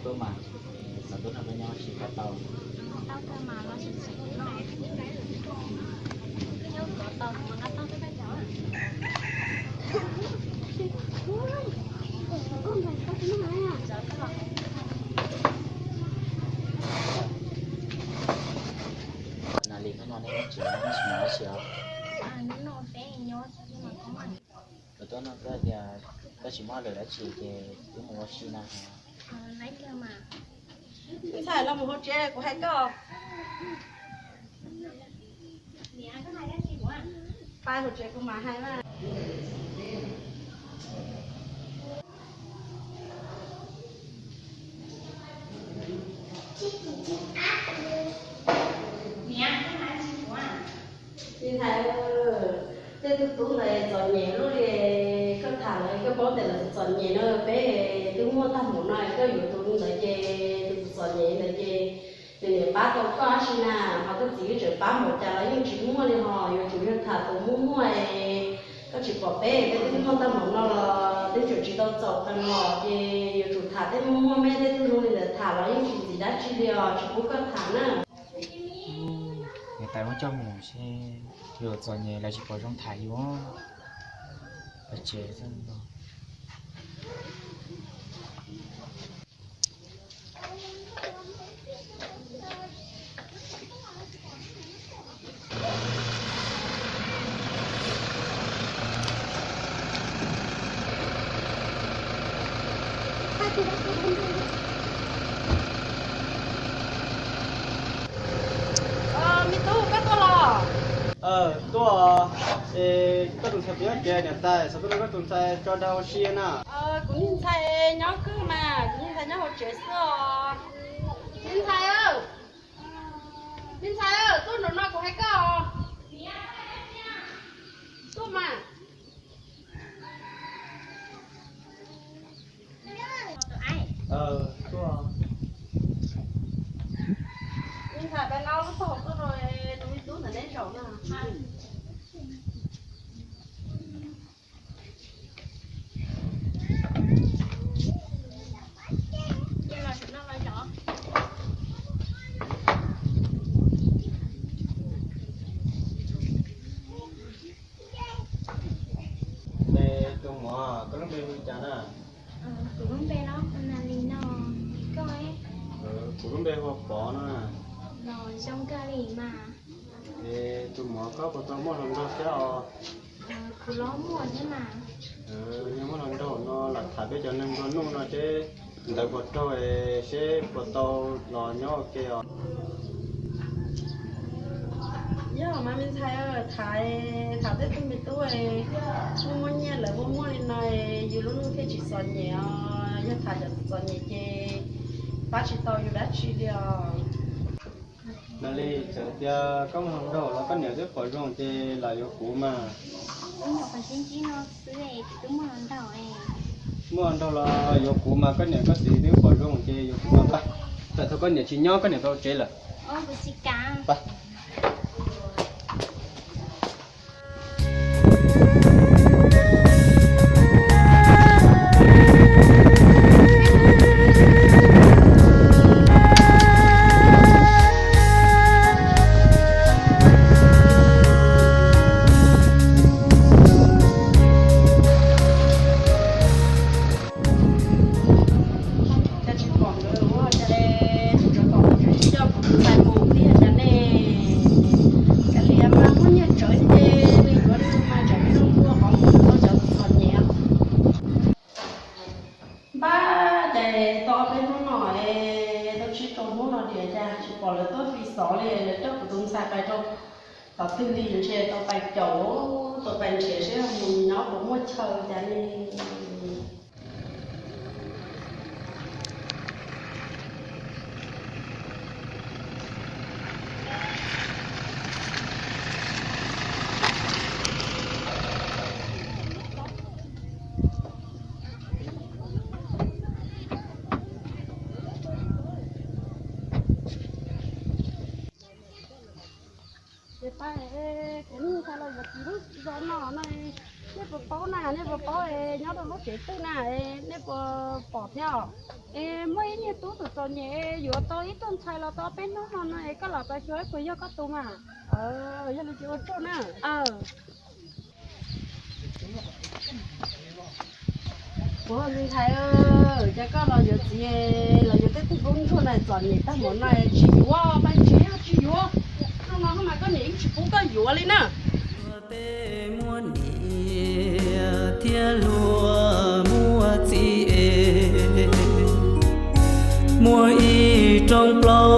Tuaj mas, xav tuaj nrog koj nyob ua si puas tau? Tau kawg mas, los sis tsis no, nyob puas tau mas nqa tau rau koj cov. Nali, koj no nej tsis, tsis mus ua si os? Lawv tuaj nug koj tias koj tsis muaj hauj lwm dab tsi ces wb mus ua si na. Ntxhais, los mus hauv tsev kuv hais koj. Pab hauv tsev kuv mam hais na. Niam, koj hais tsis tuaj. Txiv ntxhais, tej tug tub ntawd txom nyem luaj li, koj tham lawv koj paub tias lawv txom nyem na, peb twb muaj tag npaum no, koj yuav tus ntawd ces tus txom nyem ntawd ces tus niam pab tau koj tab sis na, ho koj txiv wb tseem pab npaum cas los yeej tsis muaj li ho, yuav tsum yog tham tus muaj muaj. Koj tsis pom peb, peb twb muaj tag npaum no los twb tseem tsis tau txaus qees los ces yuav tsum tham tej muaj muaj, meb tej tug zoo li ntawd tham los yeej tsis ntxim dab tsi li os, tsis pub koj tham na. Niam tais muab coj mus seb, yuav txom nyem lawv tsis pom zoo tham yus. Pab tsev xwb. Me tub, koj tuaj los? Tuaj. Es koj tus ntxhais puas nyob tsev niam tais? Xav tuaj nrog koj tus ntxhais tso dag ua si na. Kuv niag ntxhais nyob kawg mas, kuv niag ntxhais nyob hauv tsev xwb os. Me ntxhais, me ntxhais, tuaj nraum no kuv hais koj. Tuaj mas. Me ntxhais, peb nqa lub tog tuaj rau tus me tub ntawm neb zaum na. Es tus muam, koj lub npe hu li cas na? Kuv lub npe los hu Nali no, koj? Kuv lub npe hu ua Pov no. Los zoo kawg li mas. Es tus muam, koj puas tau muaj hluas nraug thiab os? Kuv los muaj thiab mas. Yog muaj hluas nraug no lam tham peb cov neeg nplua nuj no seb ntawd puas raug, seb puas tau los nyob ua ke os. Yog mas me ntxhais, tham, tham tej tug me tub, muaj muaj nyiaj lawm, muaj muaj li no, yus lub neej thiaj tsis txom nyem os. Yog tham cov txom nyem ces pab tsis tau yus dab tsi li os. Nali, txawm tias koj muaj hluas nraug los koj niam twb pom zoo ces lam yuav kuv mas. Muaj hluas nraug los yuav kuv mas, koj niam koj txiv twb pom zoo ces yuav kuv mas. Pab, txawm thaum koj niam tsis nyob, koj niam tau tsev lawm. Cas tsis pom nkawd ua cas li, tsis pom nkawd tsis coj kuv tus ntxhais mus tiag cas ne. Kav liam mas muaj nyiaj tsawv ces nws yuav nws mas, tsam nws zoo dua qhov muag rau cov txom nyem. Npab, cas tau ob peb hnub no es tau tsib rau hnub no tias cas tsis pom lawv tuaj fi xov li, lawv coj kuv tus ntxhais pais rau qhov twg li, ntshe tau pais caum, tau pais nrhiav seb mus nyob puas muaj chaw cas li. Ces pab, kuv niag ntxhais los yuav txiv lub zos no no, Nej puas paub na, nej puas paub es nyob rau lub tsev twg na, es nej puas pom thiab? Es muaj ib niag tub tus txom nyem es yuav tau ib tug ntxhais los tau peb hnub no no es koj los tau xyuas puas yog koj tus mas. Yog li ces ua tsaug na. Ua li ntxhais, cas koj los yuav txiv, los yuav tej tug tub ntsuag na txom nyem tag npaum no tsis yuav, pab tsis yuav, tsis yuav. Hnub no mas koj niam yeej tsis pub koj yuav li na. Tej muaj niam thiab luag muaj txiv es, muaj ib rooj plaub